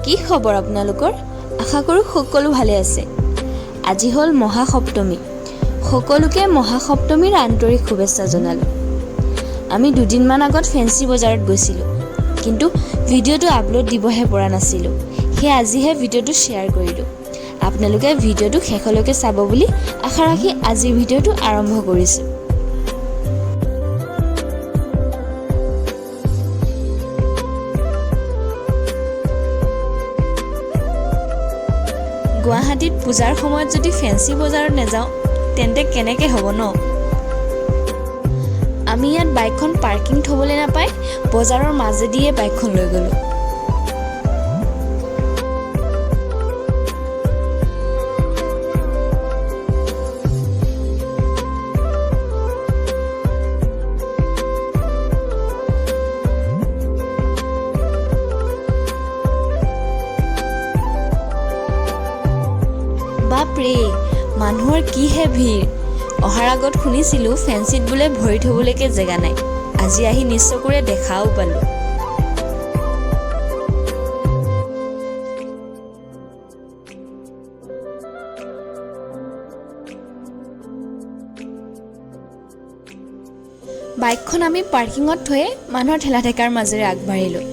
কি খবৰ আপোনালোকৰ? আশা কৰোঁ সকলো ভালে আছে। আজি হ'ল মহাসপ্তমী। সকলোকে মহাসপ্তমীৰ আন্তৰিক শুভেচ্ছা জনালোঁ। আমি দুদিনমান আগত ফেঞ্চি বজাৰত গৈছিলোঁ, কিন্তু ভিডিঅ'টো আপলোড দিবহে পৰা নাছিলোঁ। সেয়ে আজিহে ভিডিঅ'টো শ্বেয়াৰ কৰিলোঁ। আপোনালোকে ভিডিঅ'টো শেষলৈকে চাব বুলি আশা ৰাখি আজিৰ ভিডিঅ'টো আৰম্ভ কৰিছোঁ। গুৱাহাটীত পূজাৰ সময়ত যদি ফেঞ্চি বজাৰত নাযাওঁ, তেন্তে কেনেকৈ হ'ব ন? আমি ইয়াত বাইকখন পাৰ্কিং থ'বলৈ নাপাই বজাৰৰ মাজেদিয়ে বাইকখন লৈ গ'লোঁ। বাপৰে, মানুহৰ কিহে ভিৰ! অহাৰ আগত শুনিছিলোঁ ফেঞ্চিত বোলে ভৰি থ'বলৈকে জেগা নাই। আজি আহি নিজ চকুৰে দেখাও পালোঁ। বাইকখন আমি পাৰ্কিঙত থৈয়ে মানুহৰ ঠেলা ঠেকাৰ মাজেৰে আগবাঢ়িলোঁ।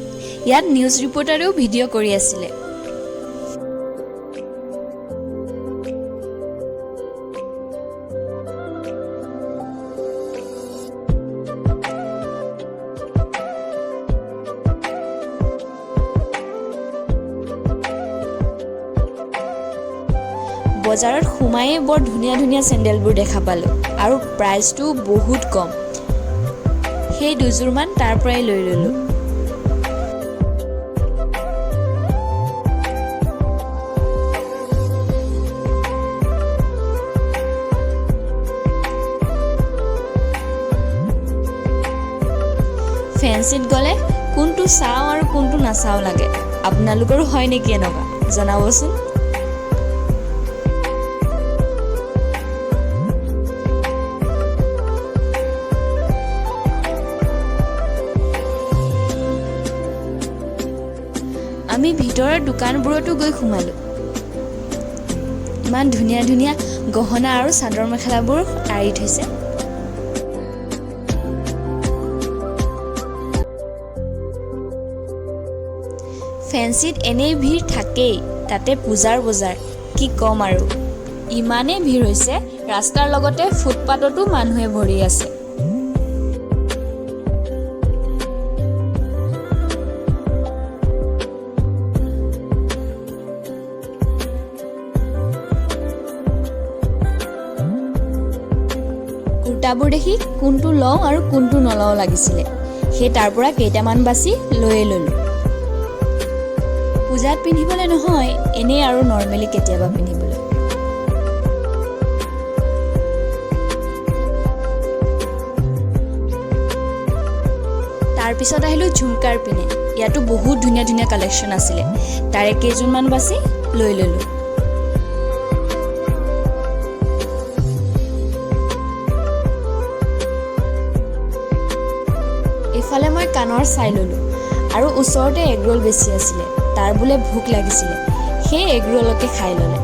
ইয়াত নিউজ ৰিপৰ্টাৰেও ভিডিঅ' কৰি আছিলে। বজাৰত সোমায়েই বৰ ধুনীয়া ধুনীয়া চেণ্ডেলবোৰ দেখা পালোঁ আৰু প্ৰাইচটোও বহুত কম। সেই দুযোৰমান তাৰ পৰাই লৈ ল'লোঁ। ফেঞ্চিত গ'লে কোনটো চাওঁ আৰু কোনটো নাচাওঁ লাগে। আপোনালোকৰো হয় নেকি এনেকুৱা, জনাবচোন। আমি ভিতৰৰ দোকানবোৰতো গৈ সোমালোঁ। ইমান ধুনীয়া ধুনীয়া গহনা আৰু চাদৰ মেখেলাবোৰ আঁৰি থৈছে। ফেঞ্চিত এনেই ভিৰ থাকেই, তাতে পূজাৰ বজাৰ, কি ক'ম আৰু! ইমানেই ভিৰ হৈছে, ৰাস্তাৰ লগতে ফুটপাথতো মানুহে ভৰি আছে। কুৰ্তাবোৰ দেখি কোনটো লওঁ আৰু কোনটো নলওঁ লাগিছিলে। সেই তাৰ পৰা কেইটামান বাছি লৈয়ে ল'লোঁ। পূজাত পিন্ধিবলৈ নহয়, এনেই আৰু নৰ্মেলি কেতিয়াবা পিন্ধিবলৈ। তাৰপিছত আহিলোঁ ঝুমকাৰ পিনে। ইয়াতো বহুত ধুনীয়া ধুনীয়া কালেকশ্যন আছিলে। তাৰে কেইযোৰমান বাছি লৈ ল'লোঁ। এইফালে মই কাণৰ চাই ল'লোঁ আৰু ওচৰতে এগ ৰোল বেছি আছিলে। তাৰ বোলে ভোক লাগিছিলে, সেই এগ ৰোলকে খাই ল'লে।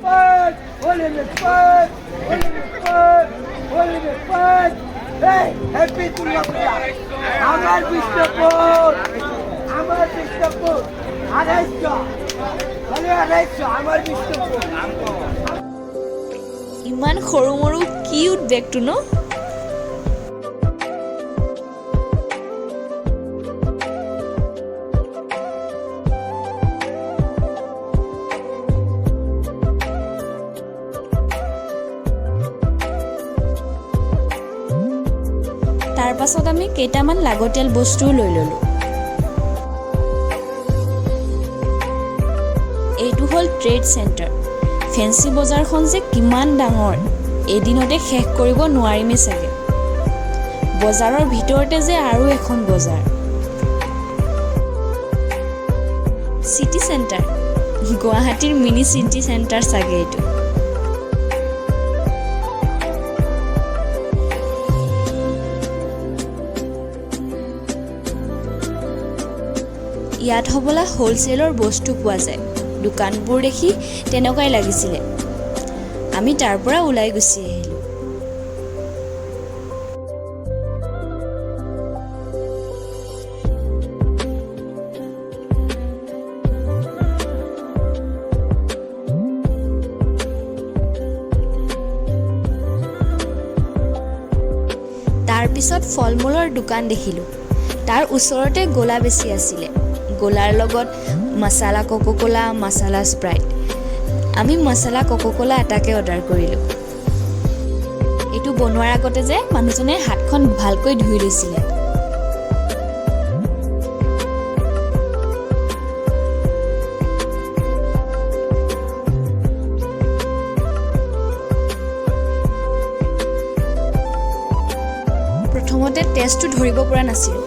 Fight! Holy fight! Holy fight! Holy fight! Hey, happy Durga Puja! আমার বিষ্ণুপুর, আমার বিষ্ণুপুর, 250, খালি 250, আমার বিষ্ণুপুর। ইমান সৰু মৰু কিউট বেগটো ন? তাৰ পাছত আমি কেইটামান লাগতিয়াল বস্তুও লৈ ল'লোঁ। এইটো হ'ল ট্ৰেড চেণ্টাৰ। ফেঞ্চি বজাৰখন যে কিমান ডাঙৰ, এদিনতে শেষ কৰিব নোৱাৰিমেই চাগে। বজাৰৰ ভিতৰতে যে আৰু এখন বজাৰ। চিটি চেণ্টাৰ, গুৱাহাটীৰ মিনি চিটি চেণ্টাৰ চাগে এইটো। ইয়াত হ'বলা হ'লচেলৰ বস্তু পোৱা যায়। দোকানবোৰ দেখি তেনেকুৱাই লাগিছিলে। আমি তাৰ পৰা ওলাই গুচি আহিলোঁ। তাৰপিছত ফল মূলৰ দোকান দেখিলোঁ। তাৰ ওচৰতে গোলা বেছি আছিলে। গোলাৰ লগত masala Coca Cola, masala Sprite. আমি মছালা কোকো কোলা এটাকে অৰ্ডাৰ কৰিলোঁ। এইটো বনোৱাৰ আগতে যে মানুহজনে হাতখন ভালকৈ ধুই লৈছিলে। প্ৰথমতে টেষ্টটো ধৰিব পৰা নাছিলোঁ।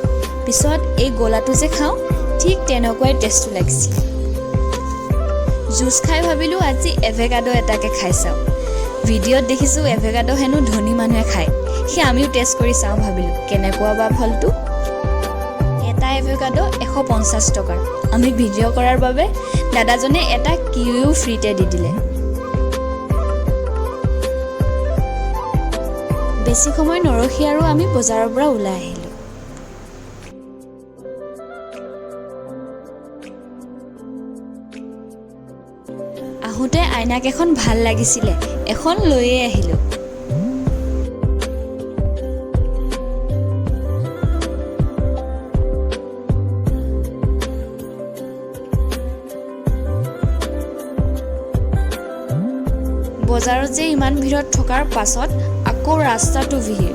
পিছত এই গোলাটো যে খাওঁ, ঠিক তেনেকুৱাই টেষ্টটো লাগিছিল। জুচ খাই ভাবিলোঁ আজি এভেকাডো এটাকে খাই চাওঁ। ভিডিঅ'ত দেখিছোঁ এভেকাডো হেনো ধনী মানুহে খায়। সেই আমিও টেষ্ট কৰি চাওঁ ভাবিলোঁ, কেনেকুৱা বা ফলটো। এটা এভেকাডো 150 টকাৰ। আমি ভিডিঅ' কৰাৰ বাবে দাদাজনে এটা কিউইও ফ্ৰীতে দি দিলে। বেছি সময় নৰখি আৰু আমি বজাৰৰ পৰা ওলাই আহিলোঁ। আহোঁতে আইনাকেইখন ভাল লাগিছিলে, এখন লৈয়ে আহিলোঁ। বজাৰত যে ইমান ভিৰত থকাৰ পাছত আকৌ ৰাস্তাটো ভিৰ।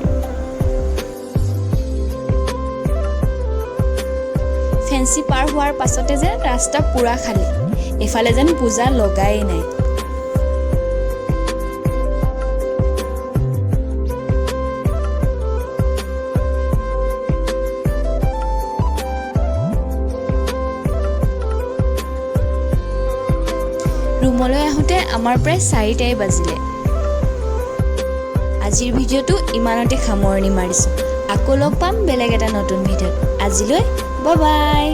ফেঞ্চি পাৰ হোৱাৰ পাছতে যে ৰাস্তা পূৰা খালী। এইফালে যেন পূজা লগাই নাই। ৰুমলৈ আহোঁতে আমাৰ প্ৰায় 4টাই বাজিলে। আজিৰ ভিডিঅ'টো ইমানতে সামৰণি মাৰিছোঁ। আকৌ লগ পাম বেলেগ এটা নতুন ভিডিঅ'ত। আজিলৈ বাই।